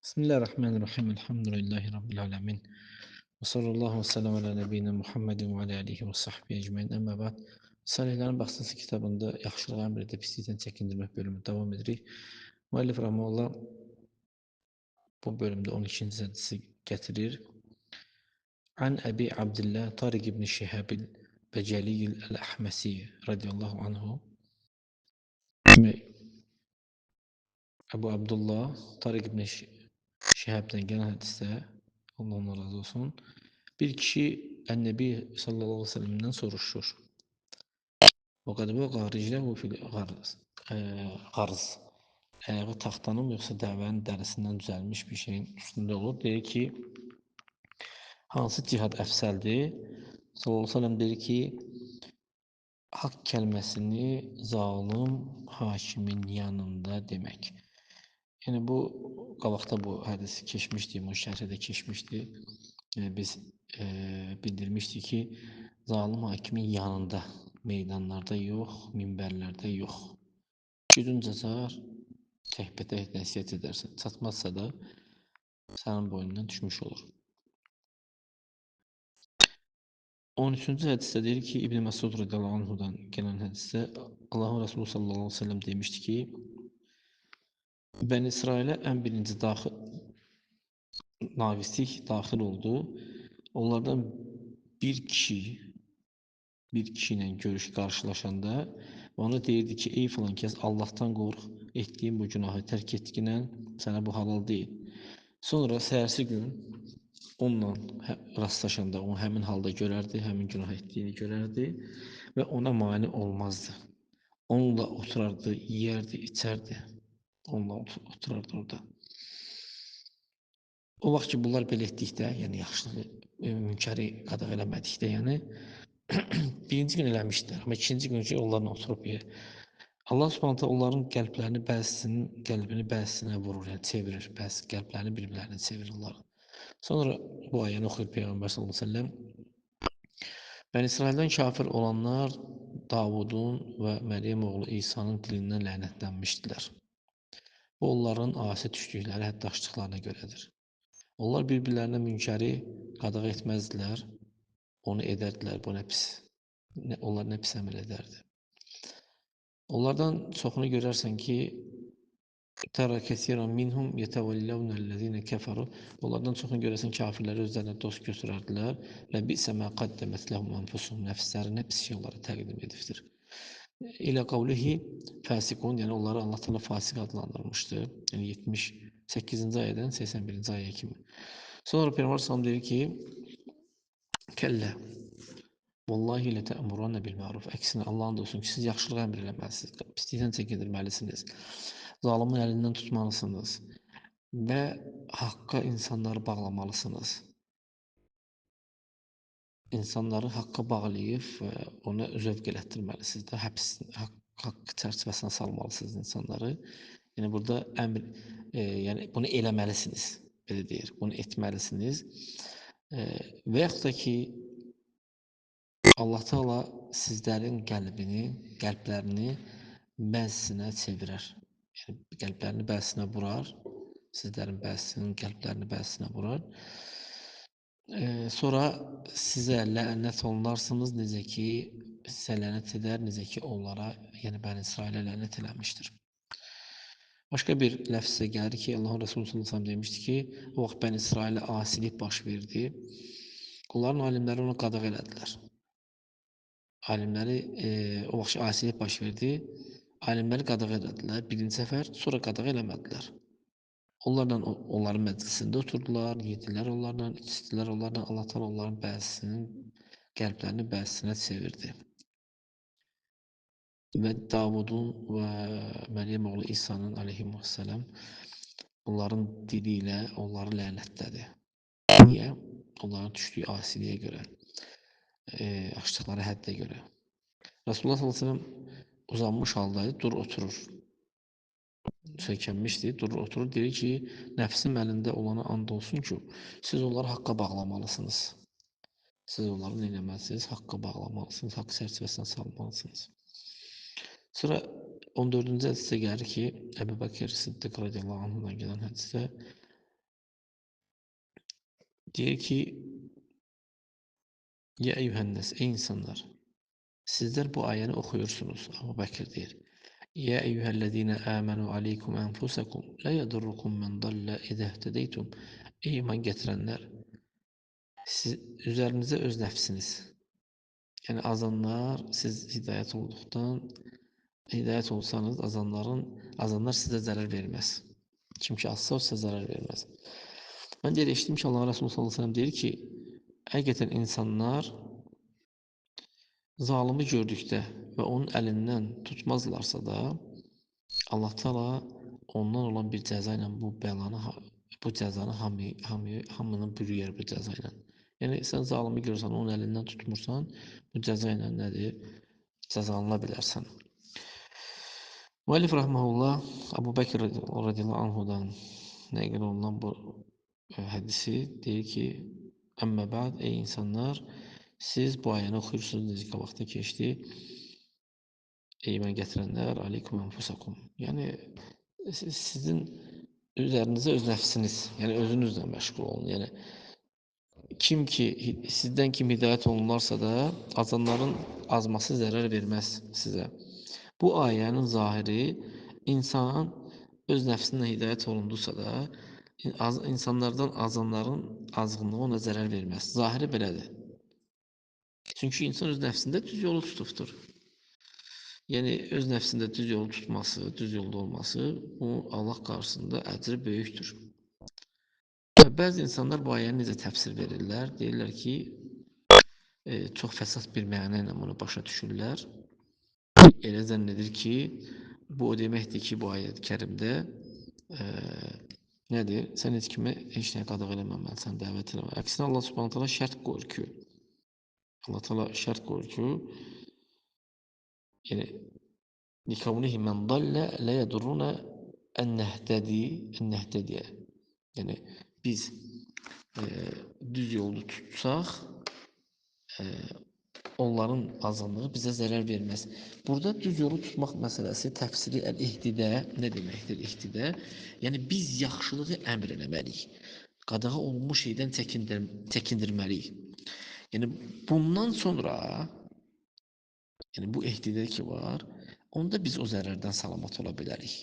Bismillahirrahmanirrahim. Elhamdülillahi Rabbil alemin. Və sallallahu və səlləm alə nəbiyyina Muhammedin və alə alihi və sahbihi ecmain. Əmmə bəd. Salihlərin Baxsınsı kitabında yaxşılığı əmr edib pislikdən çəkindirmək bölümü davam edirik. Müəllif rahimehullah bu bölümdə 12-ci hədisi gətirir. An Əbi Abdillah Tariq ibn Şihab el-Bəcəli el-Əhməsi radiyallahu anhu. Demək, Əbu Abdullah Tariq ibn Şihabdan gələn hədisdə, Allah ondan razı olsun, bir kişi Ən-Nəbi sallallahu əleyhi və səlləmdən soruşur. Və qad vaqa ricləhu fil qarz. Ayağı taxtanın yoxsa dəvənin dərisindən düzəlmiş bir şeyin üstündə olur. Deyir ki, hansı cihad əfsəldir? Sallallahu əleyhi və səlləm deyir ki, haqq kəlməsini zalım hakimin yanında demək. Yəni bu qabaqda bu hədis keçmişdi, bu şərhə də keçmişdi. Yəni biz bildirmişdik ki, zalım hakimin yanında, meydanlarda yox, minbərlərdə yox. Gücün çatar, təkbətək nəsihət edərsən. Çatmazsa da sənin boynundan düşmüş olur. 13-cü hədisdə deyir ki, İbn Məsud radiyallahu anhudan gələn hədisdə Allahın Rəsulü sallallahu əleyhi və səlləm demişdi ki, Bəni İsrailə ən birinci naqislik daxil oldu. Onlardan bir kişi ilə görüş qarşılaşanda ona deyirdi ki, ey filan kəs, Allahdan qorx, etdiyin bu günahı tərk etdiklə sənə bu halal deyil. Sonra səhərsi gün onunla rastlaşanda onu həmin halda görərdi, həmin günah etdiyini görərdi və ona mane olmazdı. Onunla oturardı, yiyərdi, içərdi. Onunla oturardı orada. O vaxt ki, bunlar belə etdikdə, yəni yaxşılığı, münkəri qadağa eləmədikdə, yəni birinci gün eləmişdilər, amma ikinci gün ki, onlarla oturub yer. Allah Subhanahu taala onların qəlblərini bəzisinin qəlbini bəzisinə vurur, yəni çevirir, bəzi qəlblərini bir-birlərinə çevirir onların. Sonra bu ayəni oxuyur Peyğəmbər sallallahu əleyhi və səlləm. Bəni İsraildən kafir olanlar Davudun və Məryəm oğlu İsa'nın dilindən lənətlənmişdilər. Bu onların asi düşdükləri hədd aşdıqlarına görədir. Onlar bir-birlərinə münkəri qadağa etməzdilər, onu edərdilər, bu nə pis, onlar nə pis əməl edərdi. Onlardan çoxunu görərsən ki, tərə kəsiran minhum yetəvəllevnəl-ləzīnə kəfəru. Onlardan çoxunu görərsən kafirləri özlərinə dost götürərdilər. Ləbisə mə qaddəmət ləhum ənfusuhum. Nəfsləri nə pis şey onlara təqdim edibdir. İlə qavlihi fasiqun, yəni onları Allah Teala fasiq adlandırmışdı. Yəni 78-ci ayədən 81-ci ayəyə kimi. Sonra Peyğəmbər sallallahu deyir ki, kəllə vallahi lətəmurunə bil məruf. Əksinə Allahın da olsun ki, siz yaxşılıq əmr eləməlisiniz, pislikdən çəkindirməlisiniz. Zalımın əlindən tutmalısınız və haqqa insanları bağlamalısınız. İnsanları haqqa bağlayıb ona zövq elətdirməlisiniz də, həbs, haqq çərçivəsinə salmalısınız insanları. Yəni burada əmr, yəni bunu eləməlisiniz, belə deyir, bunu etməlisiniz. Və yaxud da ki, Allah Teala sizlərin qəlbini, qəlblərini bəzisinə çevirər. Yəni qəlblərini bəzisinə vurar, sizlərin bəzisinin qəlblərini bəzisinə vurar. Sonra sizə lənət olunarsınız, necə ki, sizə lənət edər, necə ki, onlara, yəni Bəni İsrailə lənət eləmişdir. Başqa bir ləfzə gəlir ki, Allahın Rəsulü sallallahu əleyhi və səlləm demişdi ki, o vaxt Bəni İsrailə asilik baş verdi. Onların alimləri onu qadağa elədilər. Alimləri, o vaxt asilik baş verdi, alimləri qadağa elədilər birinci səfər, sonra qadağa eləmədilər. Onlarla, onların məclisində oturdular, yedilər onlarla, içdilər onlarla. Allah Teala onların bəzisinin, qəlblərini bəzisinə çevirdi. Və Davudun və Məryəm oğlu İsa'nın əleyhissalam bunların dili ilə onları lənətlədi. Niyə? Onların düşdüyü asiliyə görə, aşdıqları həddə görə. Rasulullah sallallahu əleyhi və səlləm uzanmış haldaydı, dur oturur. Söykənmişdi, durur, oturur, deyir ki, nəfsim əlində olana and olsun ki, siz onları haqqa bağlamalısınız. Siz onları nə eləməlisiniz? Haqqa bağlamalısınız, haqq çərçivəsinə salmalısınız. Sonra 14-cü hədisdə gəlir ki, Əbu Bəkir Siddiq radiyallahu anhudan gələn hədisdə Deyir ki, Yə eyyühənnəs, ey insanlar, sizlər bu ayəni oxuyursunuz. Əbu Bəkir deyir. Yə eyyühəl-ləzīnə əmənu aleykum ənfusakum, lə yədurrukum mən dallə idəhtədeytum. Ey iman gətirənlər, siz, üzərinizə öz nəfsiniz. Yəni azanlar, siz hidayət olduqdan, hidayət olsanız, azanlar sizə zərər verməz. Kim ki azsa, o sizə zərər verməz. Mən deyir, eşitdim ki, Allah Resulü sallallahu əleyhi və səlləm deyir ki, həqiqətən insanlar zalimi gördükdə və onun əlindən tutmazlarsa da, Allah Teala ondan olan bir cəza ilə bu bəlanı, bu cəzanı hamını bürüyər bu cəza ilə. Yəni, sən zalimi görürsən, onun əlindən tutmursan, bu cəza ilə nədir? Cəzalanıla bilərsən. Müəllif rəhməhullah Əbu Bəkir radiyallahu anhudan nəql olunan bu hədisi deyir ki, əmmə bə'd, ey insanlar, siz bu ayəni oxuyursunuz, necə qabaqda keçdi. Ey iman gətirənlər, aleykum enfusakum. Yəni, sizin üzərinizə öz nəfsiniz, yəni özünüzlə məşğul olun. Yəni, kim ki, sizdən kim hidayət olunarsa da, azanların azması zərər verməz sizə. Bu ayənin zahiri, insan öz nəfsinə hidayət olundusa da, insanlardan azanların azğınlığı ona zərər verməz. Zahiri belədir. Çünki insan öz nəfsində düz yolu tutubdur. Yəni, öz nəfsində düz yolu tutması, düz yolda olması, bu Allah qarşısında əcri böyükdür. Və bəzi insanlar bu ayəni necə təfsir verirlər? Deyirlər ki, çox fəsad bir məna ilə bunu başa düşürlər. Elə zənn edir ki, bu o deməkdir ki, bu ayət-i kərimdə nədir? Sən heç kimə heç nəyə qadağa eləməməlisən, dəvət eləməlisən. Əksinə Allah Subhanahu taala şərt qoyur ki, Allah Teala şərt qoyur ki, yəni likavnihi men dalle la yedurruna en nehtedi, en nehtediye. Yəni biz düz yolda tutsaq, onların azınlığı bizə zərər verməz. Burada düz yolu tutmaq məsələsi təfsiri əl-ihtidə nə deməkdir ihtidə? Yəni biz yaxşılığı əmr eləməliyik. Qadağa olunmuş şeydən çəkindirməliyik. Yəni bundan sonra, yəni bu ihtidə ki var, onda biz o zərərdən salamat ola bilərik.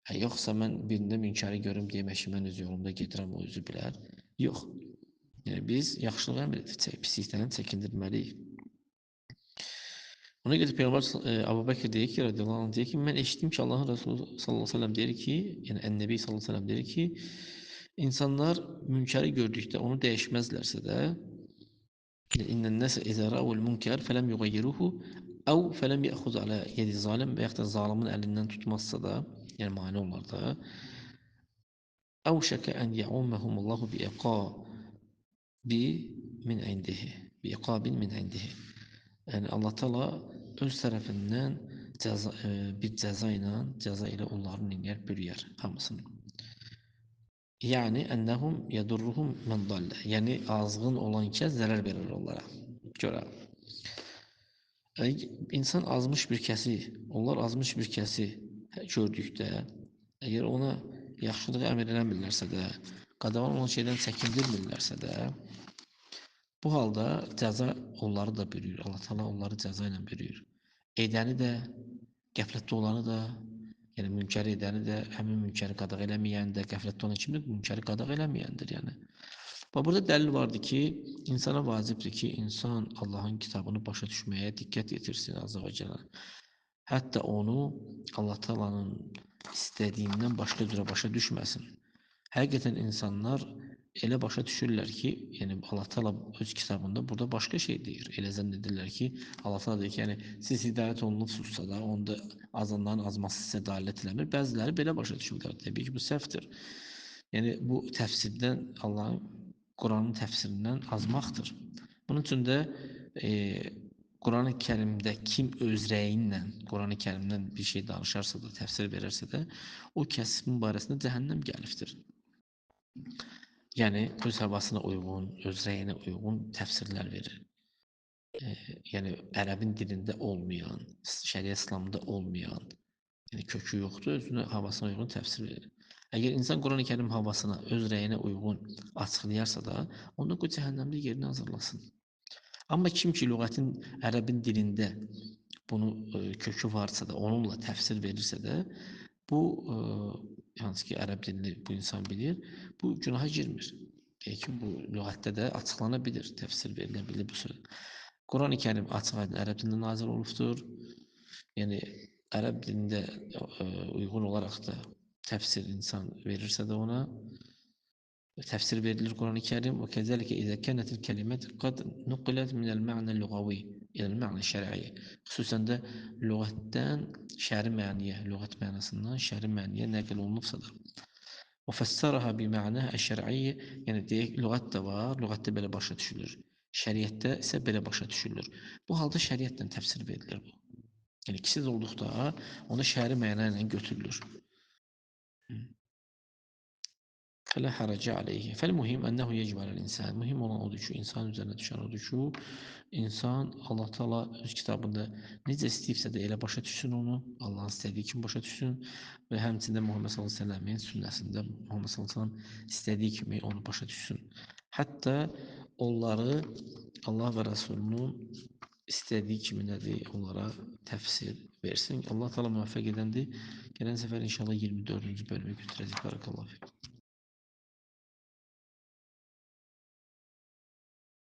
Hə, yoxsa mən birində münkarı görüm demək ki, mən öz yolumda gedirəm, o özü bilər. Yox. Yəni biz yaxşılığı əmr edib, pislikdən çəkindirməliyik. Ona görə Peyğəmbər Əbu Bəkir deyir ki, radiyallahu anh deyir ki, mən eşitdim ki, Allahın Rəsulü sallallahu əleyhi və səlləm deyir ki, yəni Ən-Nəbi sallallahu əleyhi və səlləm deyir ki, insanlar münkəri gördükdə onu dəyişməzlərsə də, İnnən-nəsə izə ra'ul münkər fələm yuğayyiruhu əv fələm yəxuz alə yedi zalim və yaxud da zalimin əlindən tutmazsa da, yəni mane olar da, əvşəkə ən yəumməhumullahu biiqabi min indihi, biiqabin min indihi. Yəni Allah Teala öz tərəfindən cəza, bir cəza ilə, cəza ilə onların eləyər, bürüyər hamısını. Yəni ennehum yedurruhum men dalle. Yəni azğın olan kəs zərər verir onlara. Görə. İnsan azmış bir kəsi, onlar azmış bir kəsi gördükdə, əgər ona yaxşılığı əmr eləmirlərsə də, qadağan olan şeydən çəkindirmirlərsə də, bu halda cəza onları da bürüyür. Allah Teala onları cəza ilə bürüyür. Edəni də, qəflətdə olanı da, yəni münkəri edəni də, həmin münkəri qadağa eləməyəni də, qəflətdə olan kimdir? Münkəri qadağa eləməyəndir, yəni. Bax, burada dəlil vardır ki, insana vacibdir ki, insan Allahın kitabını başa düşməyə diqqət yetirsin azza və cəllə. Hətta onu Allah Taala'nın istədiyindən başqa cürə başa düşməsin. Həqiqətən insanlar elə başa düşürlər ki, yəni Allah Teala öz kitabında burada başqa şey deyir. Elə zənn edirlər ki, Allah Teala deyir ki, yəni siz hidayət olunubsunuzsa da, onda azanların azması sizə dəlalət eləmir. Bəziləri belə başa düşürlər. Təbii ki, bu səhvdir. Yəni bu təfsirdən, Allahın Quranın təfsirindən azmaqdır. Bunun üçün də Quran-ı Kərimdə kim öz rəyi ilə Quran-ı Kərimdən bir şey danışarsa da, təfsir verərsə də, o kəsin barəsində cəhənnəm gəlibdir. Yəni öz havasına uyğun, öz rəyinə uyğun təfsirlər verir. Yəni ərəbin dilində olmayan, şəriət İslamında olmayan, yəni kökü yoxdur, özünə havasına uyğun təfsir verir. Əgər insan Quran-ı Kərim havasına, öz rəyinə uyğun açıqlayarsa da, onda qoy cəhənnəmdə yerini hazırlasın. Amma kim ki, lüğətin, ərəbin dilində bunu kökü varsa da, onunla təfsir verirsə də, bu, hansı ki, ərəb dilini bu insan bilir, bu günaha girmir. Deyək ki, bu lüğətdə də açıqlana bilir, təfsir verilə bilir bu söz. Quran-ı Kərim açıq-aydın ərəb dilində nazil olubdur. Yəni, ərəb dilində uyğun olaraq da təfsir insan verirsə də ona, təfsir verilir Quran-ı Kərim. Və kəzəlikə izə kənətil kəlimət qad nuqilət minəl mə'nə lüğavi iləl mə'nə şər'i. Xüsusən də lüğətdən şəri məniyə, lüğət mənasından şəri məniyə nəql olunubsa da. Və fəssaraha bi mə'nə əş-şər'i, yəni deyək, lüğət də var, lüğətdə belə başa düşülür. Şəriətdə isə belə başa düşülür. Bu halda şəriətlə təfsir verilir bu. Yəni ikisi də olduqda onda şəri məna ilə götürülür. Fələ hərəcə aleyhi. Fəl-mühim ənəhu yecib aləl-insan. Mühim olan odur ki, insan üzərinə düşən odur ki, insan Allah Teala öz kitabında necə istəyibsə də elə başa düşsün onu, Allahın istədiyi kimi başa düşsün və həmçində Muhammed sallallahu əleyhi və səlləmin sünnəsində Muhammed sallallahu əleyhi və səlləm istədiyi kimi onu başa düşsün. Hətta onları Allah və Rəsulunun istədiyi kimi nədir, onlara təfsir versin. Allah Teala müvəffəq edəndir. Gələn səfər inşallah 24-cü bölümü götürəcək. Barakallahu fikum.